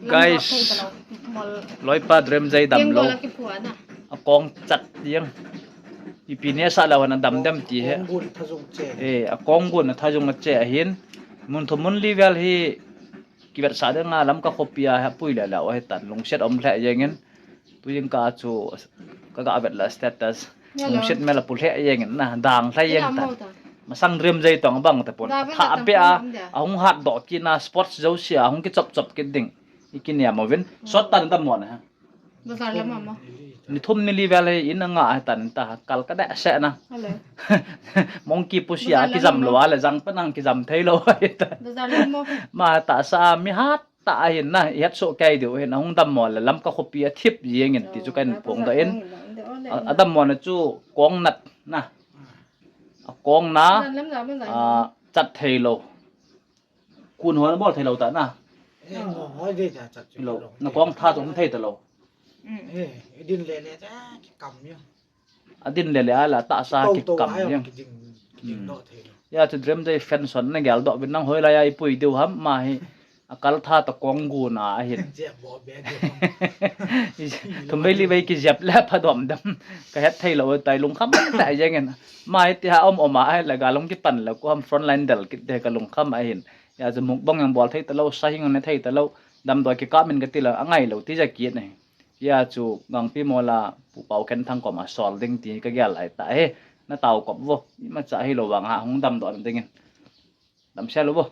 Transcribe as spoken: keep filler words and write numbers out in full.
Guys, loipa Dremjai damlou. Akong chat jeng. Ipi neh sah lou ham, adam dem ti he. Kong gun thajung che. Eh, akong gun athajung ache ahin. Mun thum mun li vel hi kivetsah dinga Lamka khopi a hi apui lele u ahitan, lungset um lheh jengin. Tujing kah chu kaga vet le status. Lungset mel apu lheh jengin na, dang lheh jeng tan. Masang Dremjai toh abang tapon. Atha beh a, ahung hatdoh kit na, sports jouse a ahung kichop chop kit ding. Ikinem uvin. Sot tan dammo na ha. Bazar lam a mo. Ni thum ni li vel hi in anga ahitan ta, kal kadeh seh na. Monkey push a kijam lou a le jang pa nang kijam thei lou ahitan. Bazar lam mo. Ma tahsa mi hat tah ahin na, ihet soh kei diu hin, ahung dammo le Lamka khopi athip jengin ti chu kahin phongdoh in. A, adammo na chu kong nat na. Akong na, a, chat thei lou. Kun ho nabol thei lou ta na. Lou. Nakong tha chu um thei talou. Adin lele a la tahsa kikam jeng. Hia chu Dremjai fan son nageldoh uvin, nang hoilai a ipui diu ham, ama hi akal tha toh kong gun a ahin. Thum vei li vei kijep le phadom dem. Kahet thei lou tai, lungkham lheh jengin. Ama hi ti ha um um a ahile gal hung kipan le ku ham, frontline del kit te kalungkham ahin. Hia chu mukbang jong bol thei talou, sa hing ne thei talou. Damdoi kikap min kati le angailou ti ja kit ahi. Hia chu Gangpimol a Pu Paokhenthang koma sol ding ti kagel lai ta hi. Natao kop vo. Imacha hilou vang a hung damdoh dingin. Damsel u vo.